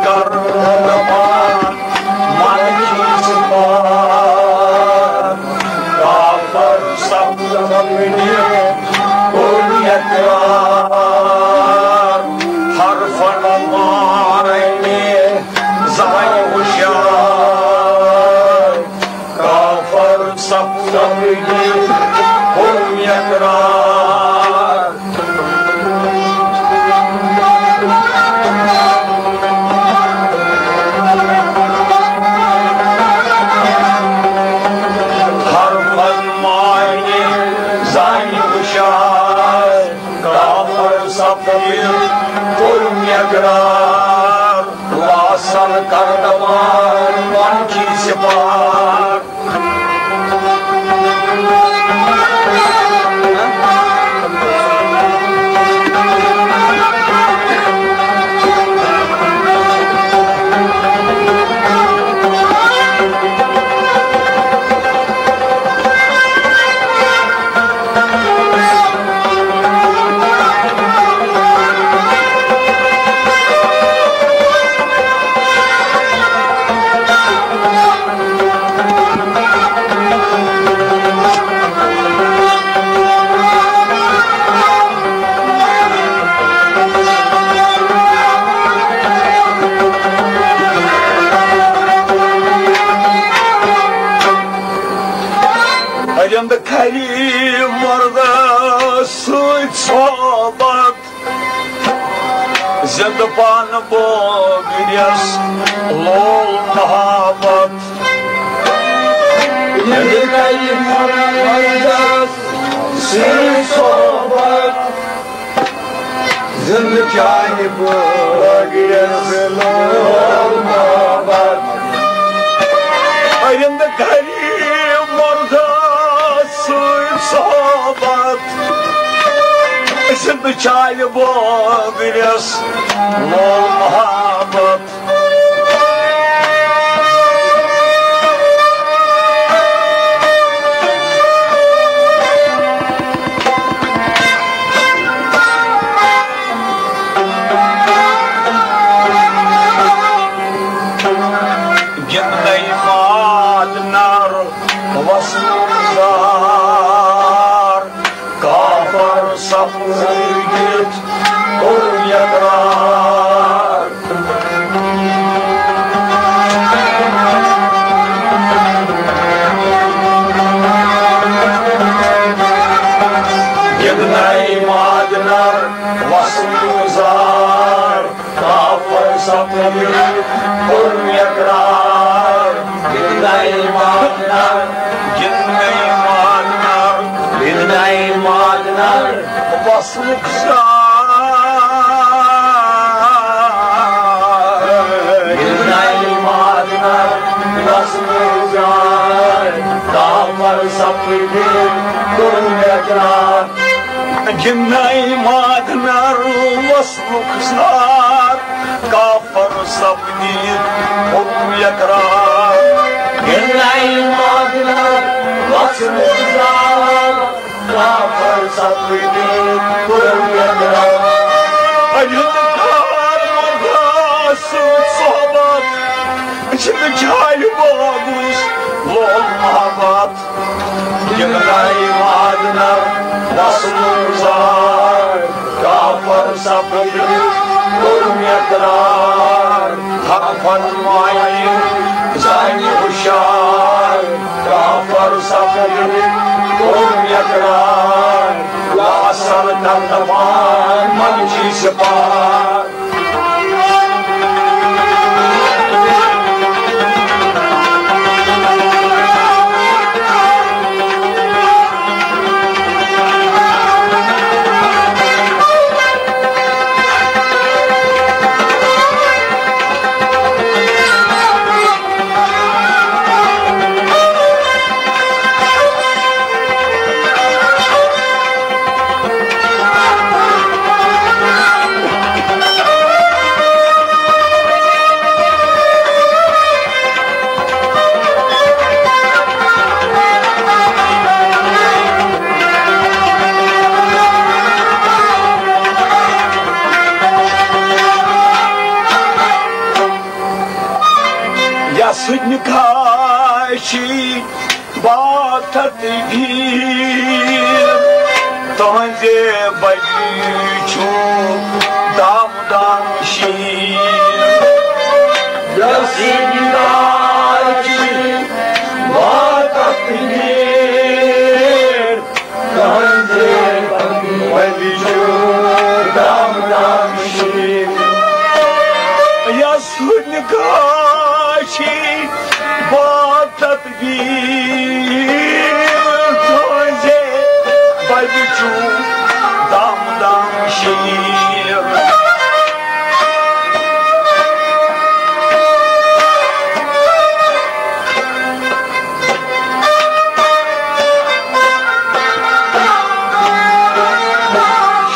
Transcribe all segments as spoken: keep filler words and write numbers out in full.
کر دپان من چھُس پاک۔ کافر سپدنہِ کوٚر اقرار، حرفن معنی زانہِ ہُشیار۔ کافر سپدنہِ کوٚر اقرار۔ حرفن معنی زانہِ ہُشیار، کافر سپدنہِ کوٚر اقرار۔ لاسن کر دپان من چھُس پاک۔ رِند کھری مردس سۭتۍ صحبت، زِندٕ پانہٕ بٲگرِس لول محبت۔ ییٚلہِ کَرِ مردس سۭتۍ صحبت، زِندٕ چاہہِ بٲگرِس لول محبت۔ رِند کھری مردس سۭتۍ صحبت، زِندٕ چاہہِ بٲگرِس لول محبت۔ گِنٛدنَے ماد نر وَسنُک زار، کافر سپدِتھ کوٚر اقرار۔ گِنٛدنَے ماد نر وَسنُک زار، کافر سپدِتھ کوٚر اقرار۔ گِنٛدنَے ماد نر، گِنٛدنَے ماد نر، گِنٛدنَے ماد نر وَسنُک زار۔ گِنٛدنَے ماد نر وَسنُک زار، کافر سپدِتھ کوٚر اقرار۔ گِنٛدنَے ماد نر وَسنُک زار، کافر سپدِتھ کوٚر اقرار۔ گِنٛدنَے ماد نر وَسنُک زار، کافر سپدِتھ کوٚر اقرار۔ اَجُن کار مرداس صحبت، چھِ مےٚ جایہِ باغُس لول محبت۔ گِنٛدنَے ماد نر وَسنُک زار، کافر سپدِتھ کوٚر اقرار۔ حرفن معنی زانہِ ہُشیار، کافر سپدِتھ کوٚر اقرار۔ لاسن کر دپان من چھُس پاک۔ سُنہِ کاشی باتت بھیٖڑ، تُہنٛزِ بجہِ چھُ دام دام شیٖر۔ یۄس سُنہِ کاشی باتت بھیٖڑ، تُہنٛزِ بجہِ چھُ دام دام شیٖر۔ یۄس سُنہِ کاشی باتت بھیٖڑ، تُہنٛزِ بجہِ چھُ دام دام شیٖر۔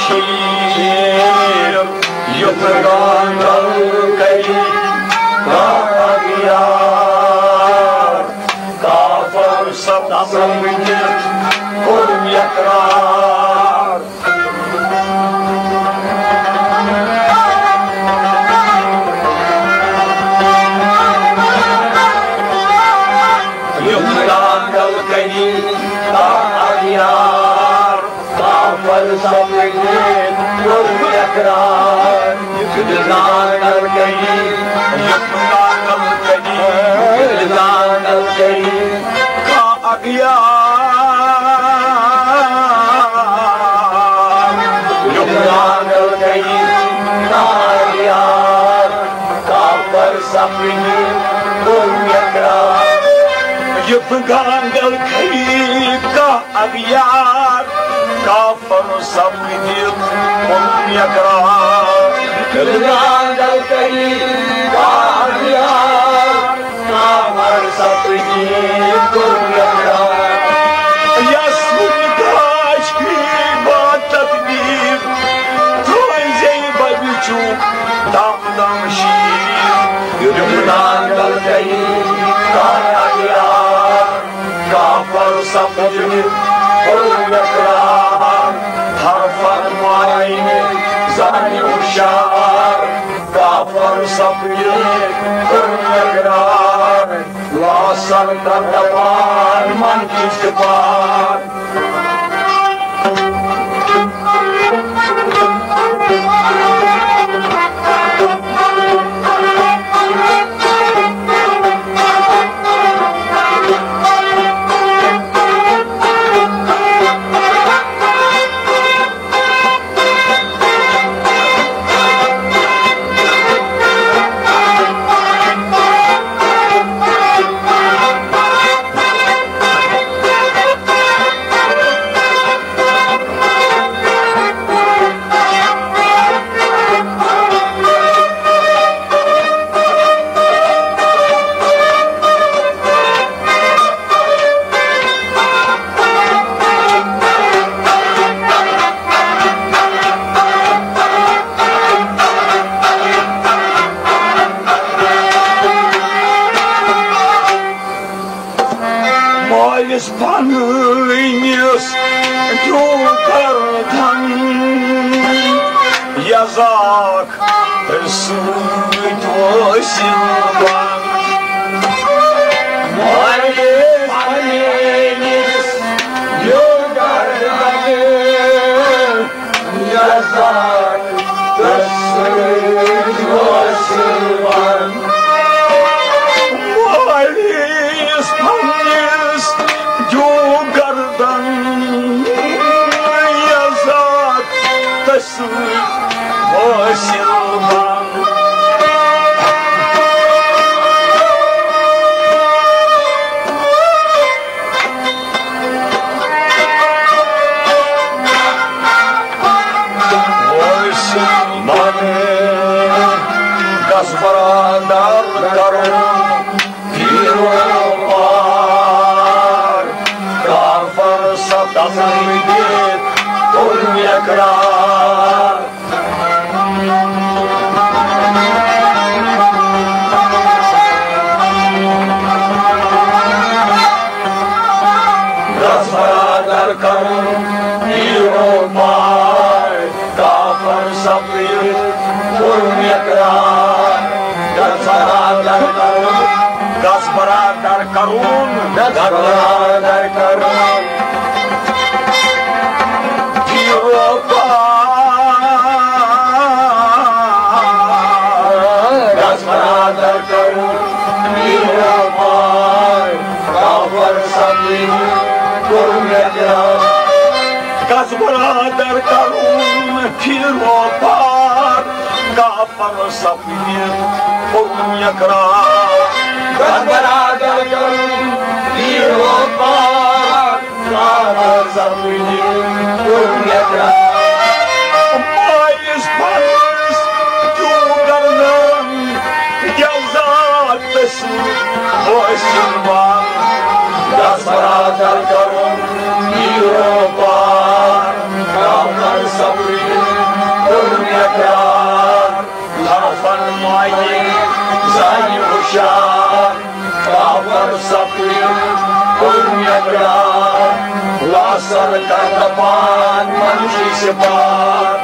شیٖر یُتھ گانگل کری کانٛہہ اغیار، کافر سپدِتھ کوٚرُن اقرار۔ یُتھ گانگل کری کانٛہہ اغیار، کافر سپدِتھ کوٚر اقرار۔ یُتھ گانگل کری، یُتھ گانگل کری، یُتھ گانگل کری کانٛہہ اغیار، یُتھ گانگل کری کانٛہہ اغیار، کافر سپدِتھ کوٚر اقرار۔ یُتھ گانگل کری کانٛہہ اغیار، کافر سپدِتھ کوٚر اقرار۔ یُتھ گانگل کری کانٛہہ اغیار، کافر سپدِتھ کوٚر اقرار۔ یۄس سُنہِ کاشی باتت بھیٖڑ، تُہنٛزِ بجہِ چھُ دام دام شیٖر۔ یُتھ گانگل کری کانٛہہ اغیار، کافر سپدِتھ کوٚر اقرار۔ ہر فرمایہِ زانہِ ہُشار، کافر سپدِتھ کوٚر اقرار۔ لاسن کر دپان من کِس دپان۔ مٲلِس پنٕنِس دیُت گردن یزاک سۭتۍ وٲسِو بنٛد۔ مٲلِس پنٕنِس دیُت گردن یزاک سۭتۍ وٲسِو بنٛد۔ مٲلِس پنٕنِس دیُت گردن یزاک سۭتۍ وٲسِو بنٛد۔ وٲسِو بنٛد، گژھ برادر کرُن پیٖرو پار، کافر سپدِتھ کوٚر اقرار۔ گژھ برادر کرُن پیٖرو پار، کافر سپدِتھ کوٚر اقرار۔ گژھ برادر کرُن گژھ برادر کرُن، گژھ برادر کرُن۔ پیٖرو پار، گژھ برادر کرُن۔ پیٖرو پار، کافر سپدِنۍ کوٚر مےٚ پیار۔ گژھ برادر کرُن، پیٖرو پار، کافر سپدِنۍ کوٚرُن اقرار۔ گژھ برادر کرُن، پیٖرو پار، کافر سپدِنۍ کوٚرُن اقرار۔ مٲلِس پننِس کیوں کرناوِ جزا تسلیم حٲصِل ما۔ گژھ برادر کرُن، پیٖرو پار، کافر سپدِنۍ کوٚرُن اقرار۔ طرفن مایہِ زانہِ ہُشیار، کافر سپدِنۍ کوٚر مےٚ پیار۔ لاسر کر دپان منشی سپار۔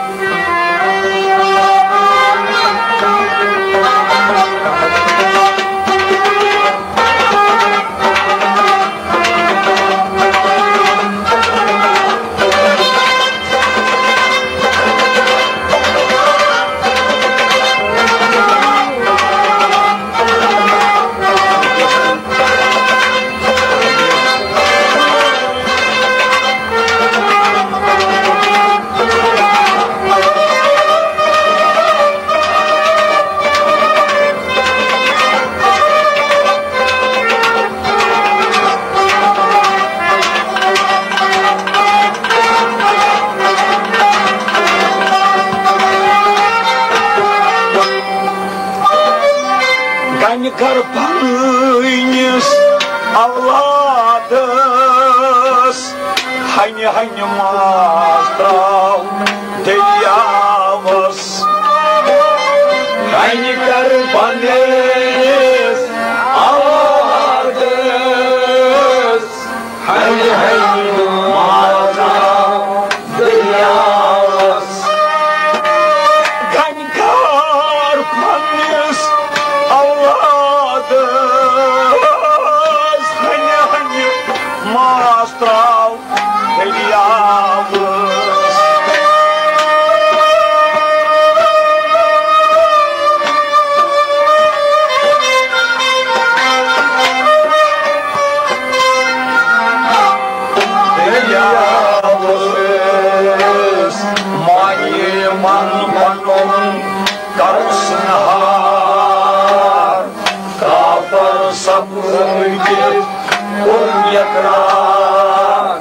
گنہِ کر پننِس اولادس، ہنہِ ہنہِ ماز تراو دٔریاوس۔ گنہِ کر پننِس اولادس، ہنہِ ہنہِ ماز تراو دٔریاوس۔ گنہِ کر پننِس اولادس، ہنہِ ہنہِ ماز تراو دٔریاوس۔ دٔریاوس مایہِ من پنُن کرُس نہار، کافر سپدِتھ کوٚر اقرار۔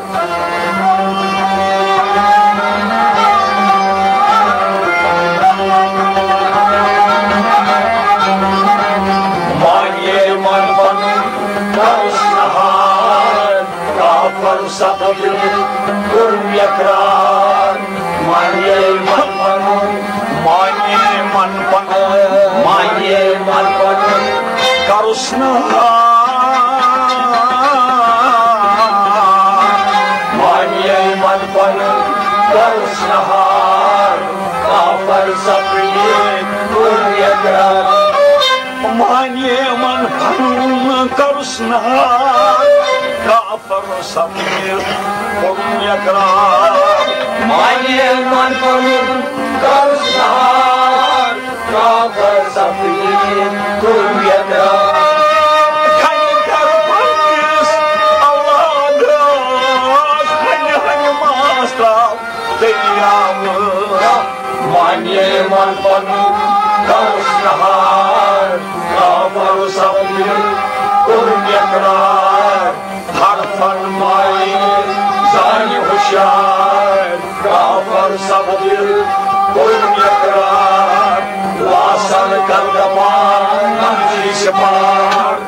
مایہِ من پنُن کرُس نہار، کافر سپدِتھ کوٚر اقرار۔ مایہِ من پنُن، مایہِ من پنُن، مایہِ من پنُن کرُس نہار۔ مایہِ من پنُن کرُس نہار، کافر سپدِتھ کوٚر اقرار۔ مایہِ من پنُن کرُس نہار، کافر سپدِتھ کوٚرُن اقرار۔ مایہِ من پنُن کرُس نہار، کافر سپدِتھ کوٚرُن اقرار۔ گنہِ کر پننِس اولادس، ہنہِ ہنہِ ماز تراو دٔریاوس۔ مایہِ من پنُن کرُس نہار، کافر سپدِتھ کوٚرُن اقرار۔ حرفن مایہِ زانہِ ہُشیار، کافر سپدِتھ کوٚرُن اقرار۔ لاسر کر دپان منشی سپار۔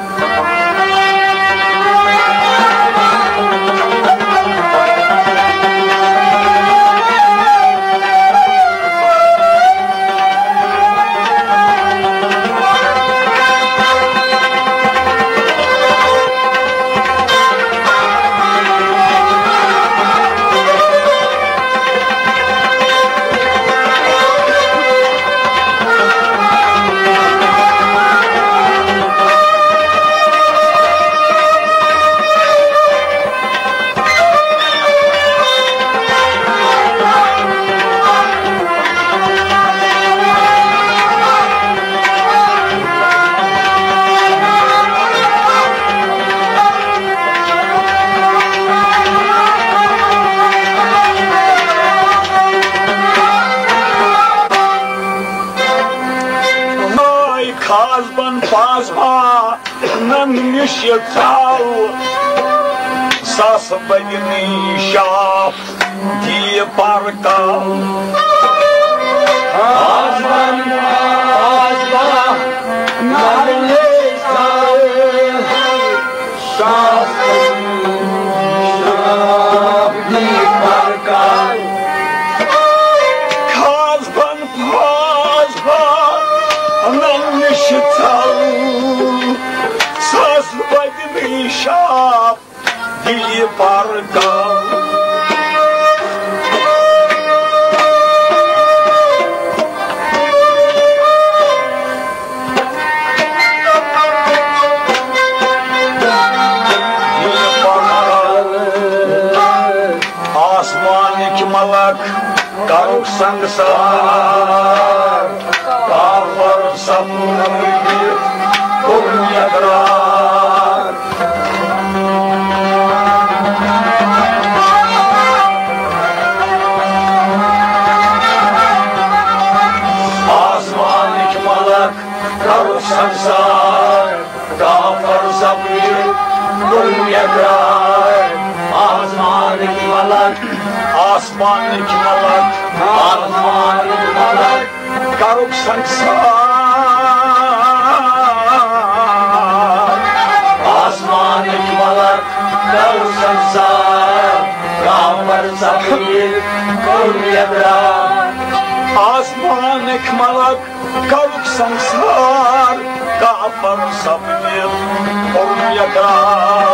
پازبان پازبانن نِش ژاو، ساس بدنی شاپ دی پرکاو۔ پازبان پازبانن نِش ژاو، ساس بدنی شاپ دی پرکاو۔ خاص بن پازبانن نِش ژاو، ساس بدنی شاپ دی پرکاو۔ آسمانٕکۍ ملک کرُکھ سنگسار، کافر سپُدمُت کوٚرُن اقرار۔ آسمانٕکۍ ملک کرُکھ سنگسار، کافر سپُدمُت کوٚرُن اقرار۔ آسمانٕکۍ ملک، آسمانٕکۍ ملک، آسمانٕکۍ ملک کرُکھ سنگسار۔ آسمانٕکۍ ملک کرُکھ سنگسار، کافر سپُدمُت کوٚرُن اقرار۔ آسمانٕکۍ ملک کرُکھ سنگسار، کافر سپُدمُت کوٚرُن اقرار۔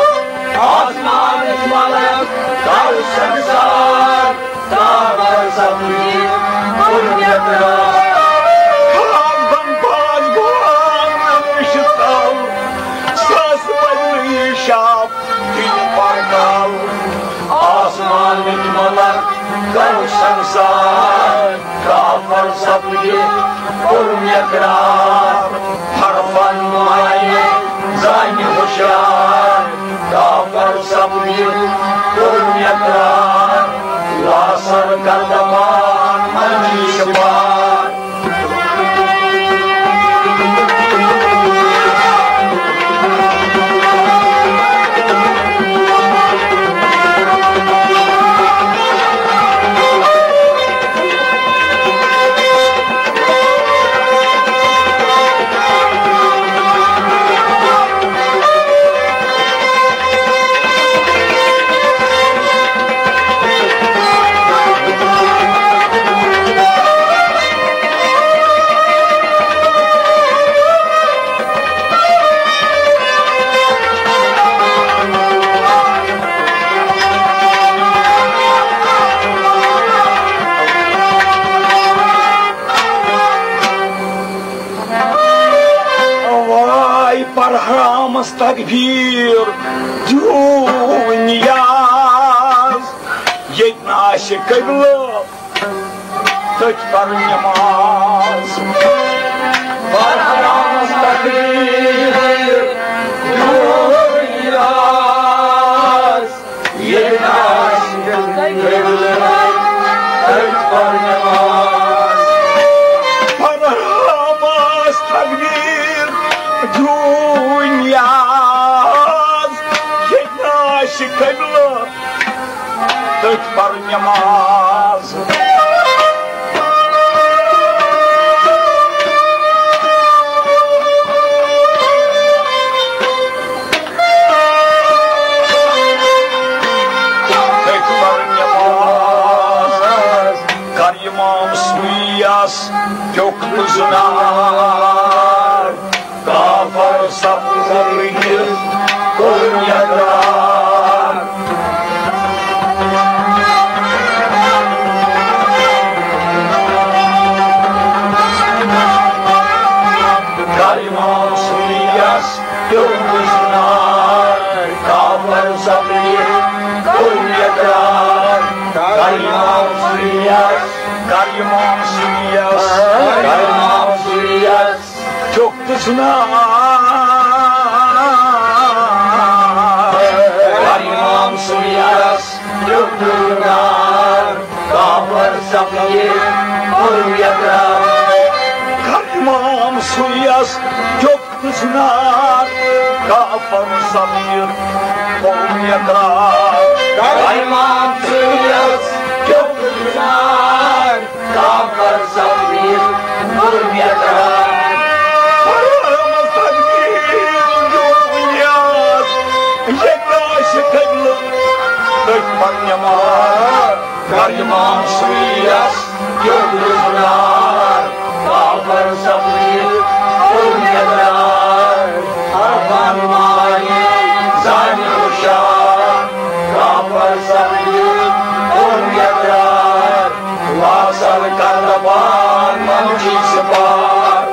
آسمانٕکۍ ملک کرُکھ سنگسار، کافر سپُدمُت کوٚرُن اقرار۔ خاص بن پازبانن نِش ژاو، ساس بدنی شاپ دی پرکاو۔ آسمانٕکۍ ملک کرُکھ سنگسار، کافر سپُدمُت کوٚرُن اقرار۔ حرفن معنی زانہِ ہوشیار، کافر سپُدمُت کوٚرُن اقرار۔ لاثر کردمان منجی شمار۔ واے پرحرامس تکبیر دیو نیاز، ییٚتہِ نہٕ آسہِ قبلہٕ تٔتھۍ پرُن نماز۔ پرحرامس تکبیر دیو نیاز، ییٚلہِ آسہِ قبلہٕ تٔتھۍ پرُن نماز۔ پرحرامس تکبیر دیو نیاز، ییٚتہِ آسہِ قبلہٕ تٔتھۍ پرُن نماز۔ تٔتھۍ پرُن نماز۔ کر امام سُیس ٹیوٚک تہٕ زُنار۔ کافر سپُدمُت کوٚرُن اقرار۔ کر امام سُیس ٹیوٚک تہٕ زُنار۔ کافر سپُدمُت کوٚرُن اقرار۔ کر امام سُیس، کر امام سُیس، کر امام سُیس ٹیوٚک تہٕ زُنار۔ کر امام سُیس ٹیوٚک تہٕ زُنار۔ کافر سپُدمُت کوٚرُن اقرار۔ کر امام سُیَس کیُتھ زنار، کافر سمجھِتھ کوٚر اقرار۔ امام سُیَس کیُتھ زنار، کافر سمجھِتھ کوٚر اقرار۔ حرام تقدیر جو بنیاد، یہ کاش قبلہٕ تٔتھۍ پر نماز۔ کر امام سُیَس کیُتھ زنار، کافر سمجھِتھ کوٚر اقرار۔ عرفان معنی زانہِ ہُشار، کافر سمجھِتھ کوٚر اقرار۔ واصل کر دپان منشی سپار۔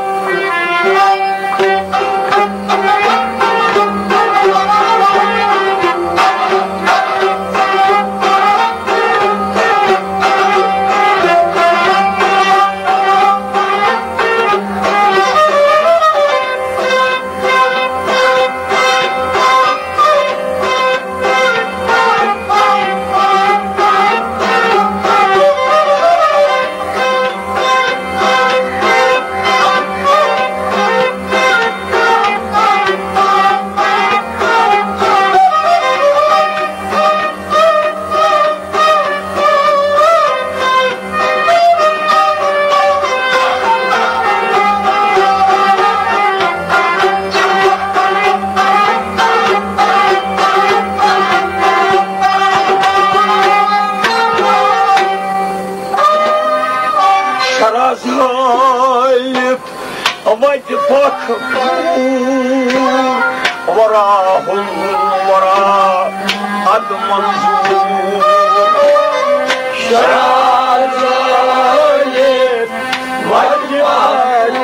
شرازایت وتہِ پکھ ورا ہُل ورا اد منظور۔ شرازایت وتہِ پکھ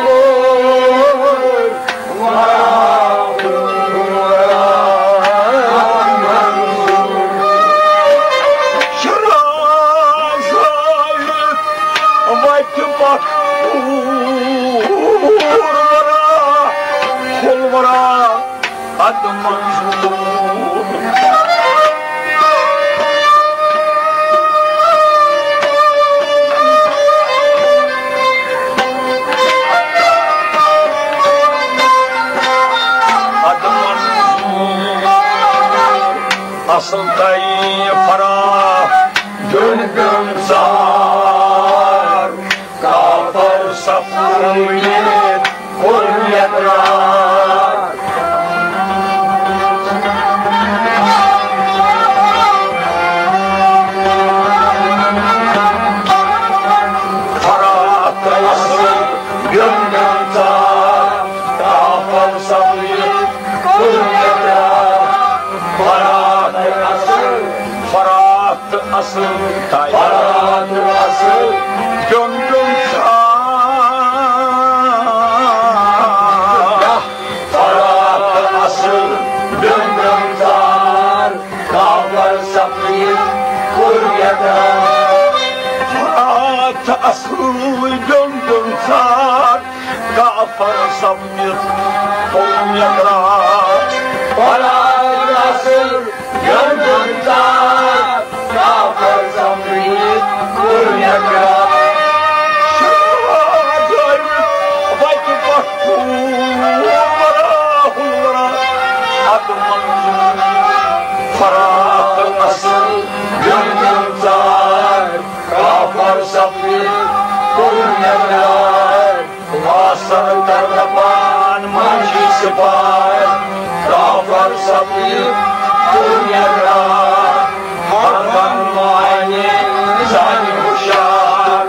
ورا ہُل ورا اد منظور۔ شرازایت وتہِ پکھ ورا ہُل ورا اد منظور۔ اد منظور۔ اصل تئی فرا جُن پیوٚن ژار۔ کافر سپُد کوٚر اقرار۔ فرات اصل پیوٚن ژار۔ کافر سپُد کوٚر اقرار۔ فرات اصل، فرات اصل، فرات اصل، جُن جُن ژار۔ فرات اصل، جُن جُن ژار۔ کافر سپُد کوٚر اقرار۔ فرات اصل، جُن جُن ژار۔ کافر سپُد کوٚر اقرار۔ فرات اصل، جُن جُن ژار۔ کافر سپُد کوٚر اقرار۔ شہادت وتہِ پکھ ورا ہُل ورا اد منظور۔ فرات اصل، جُن جُن ژار۔ کافر سپُد کوٚر اقرار۔ واصل کر دپان منشی سپار۔ کافر سپُد کوٚر اقرار۔ ہر کانٛہہ معنی زانہِ ہُشار۔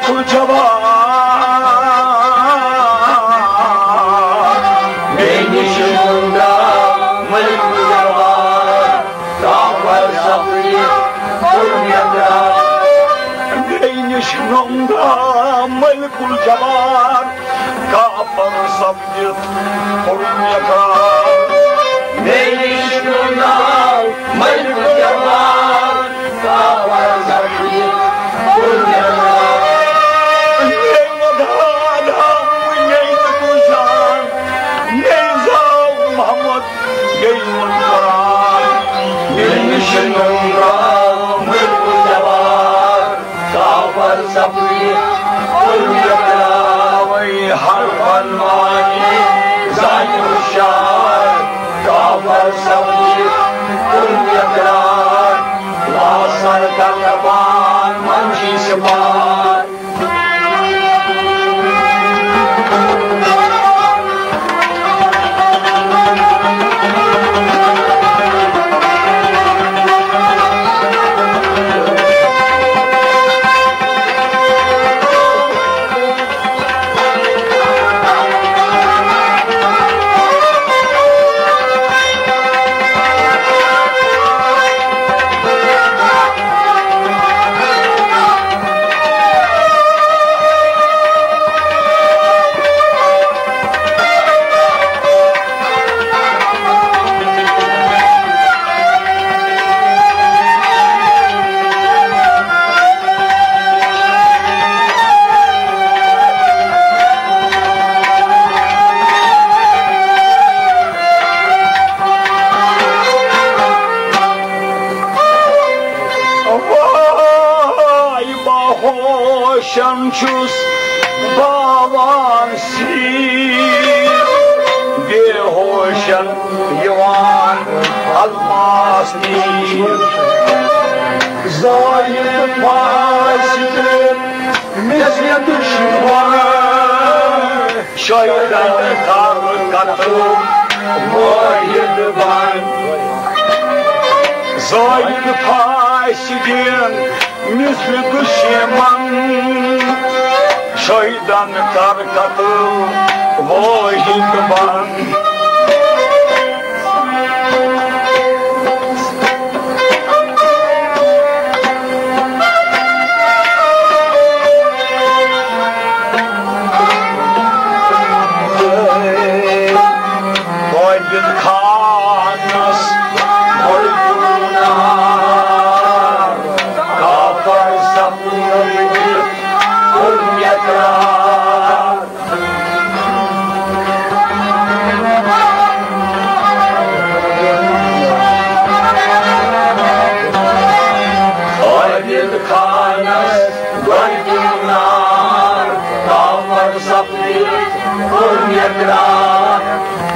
الجبار، مےٚ نِش نوٚنٛدرا ملک الجبار، کافر سپدِتھ کوٚر مےٚ قرار۔ مےٚ نِش نوٚنٛدرا ملک الجبار، کافر سپدِتھ کوٚر مےٚ قرار۔ مےٚ نِش نوٚنٛدرا ملک الجبار، کافر سپدِتھ کوٚر مےٚ قرار۔ مےٚ ووٚن دادا، وُنی تہٕ تُہۍ جان، مےٚ زاو محمد، مےٚ ووٚن قرآن۔ مےٚ نِش نوٚنٛدرا ملک الجبار، کافر سپدِتھ کوٚر مےٚ قرار۔ ہر فن معنی زانہِ ہوشیار، کافر سپدِتھ کوٚر مےٚ قرار۔ لاسر کر دپان من چھی سپار۔ وای باہوشن چھُس باوان سیٖر، بے ہوشن یِوان الماس نیر۔ زٲہِد فاسِق مثل دُشمن، شیطان کر قتل واحد بن۔ زٲہِد فاسِق مثل دُشمن، شیطان کر قتل واحد بن۔ عابد خانس کوٚر گُناہ، کافر سپدِتھ کوٚر مےٚ قرار۔ عابد خانس گۄڈٕ دیُت نار، کافر سپدِتھ کوٚر مےٚ قرار۔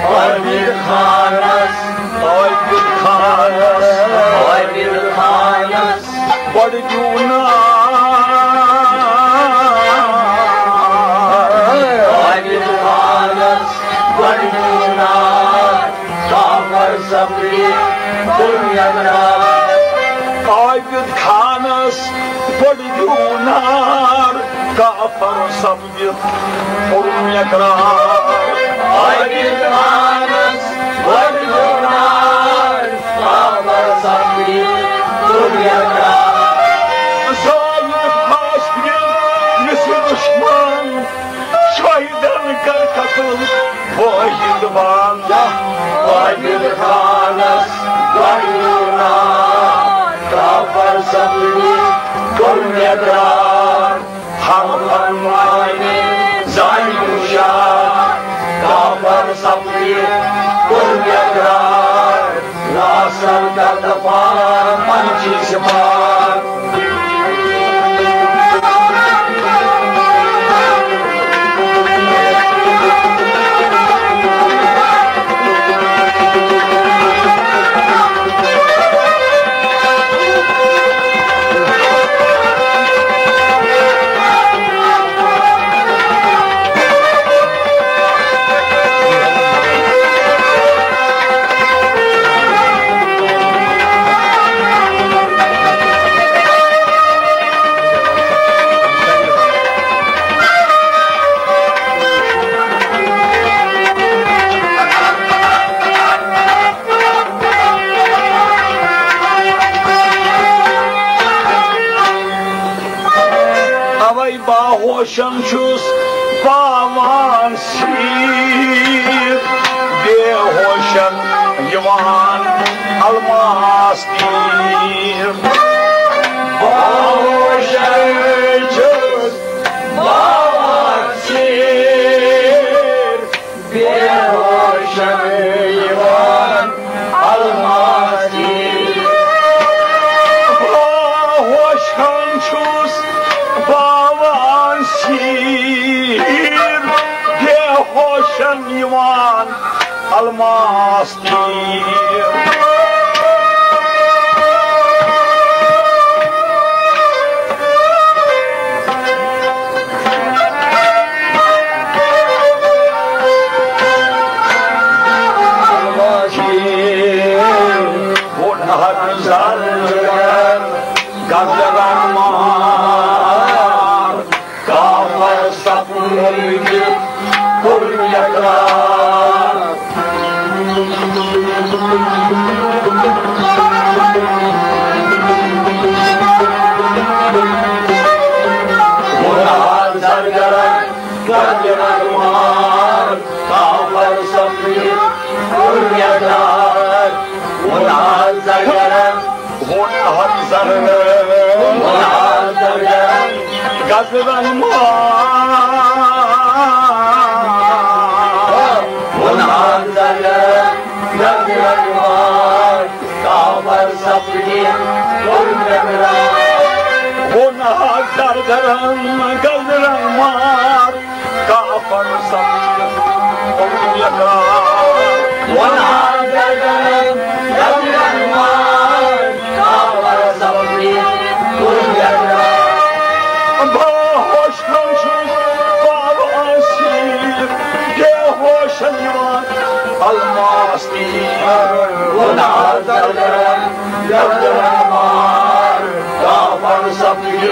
عابد خانس، عابد خانس، عابد خانس گۄڈٕ دیُت نار۔ عابد خانس گۄڈٕ دیُت نار، کافر سپدِتھ کوٚر مےٚ قرار۔ عابد خانس گۄڈٕ دیُت نار، کافر سپدِتھ کوٚر مےٚ قرار۔ عابد خانس گۄڈٕ دیُت نار، کافر سپدِتھ کوٚر مےٚ قرار۔ زٲہِد فاسِق مثل دُشمن، شہیدن کر قتل واحد بن۔ عابد خانس گۄڈٕ دیُت نار، کافر سپدِتھ کوٚر مےٚ قرار۔ ہر فن معنی زانہِ ہوشیار، کافر سپدِتھ کوٚر مےٚ قرار۔ لاسر کر دپان من چھی سپار۔ ہوشن چھُس پاوان سیٖر، بے ہوشن یِوان الماس تیٖر۔ باہوشن چھُس پاوان سیٖر، بے ہوشن یِوان الماس تیٖر۔ باہوشن چھُس پاوان سیٖر، بے ہوشن یِوان الماس تیٖر۔ گۄڈٕ حق زر گزرن مار، کافر سپُد کوٚر اقرار۔ گۄڈٕ حق زر گزرن مار، کافر سپُد کوٚر اقرار۔ گۄڈٕ حق زر گزرن، گۄڈٕ حق زر گزرن، گزرن مار۔ گۄڈٕ حق زر گزرن، گزرن مار، کافر سپُد کوٚر اقرار۔ گۄڈٕ حق زر گزرن، گزرن مار، کافر سپُد کوٚر اقرار۔ گۄڈٕ حق زر گزرن، گزرن مار، کافر سپُد کوٚر اقرار۔ باہوش چھُس پاوان سیٖر، بے ہوشن یِوان الماس تیٖر۔ گۄڈٕ حق زر گزرن، گزرن مار، کافر سپُد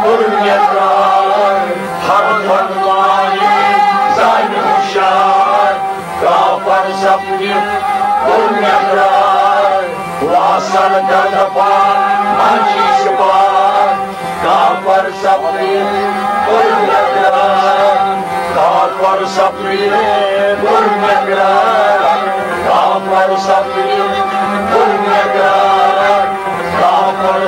کوٚر اقرار۔ ہر فن وانی زانہِ ہوشیار، کافر سپُد کوٚر اقرار۔ لاسن کر دپان منچی سپار، کافر سپُد کوٚر اقرار۔ کافر سپُد کوٚر اقرار۔ کافر سپُد کوٚر اقرار۔ کافر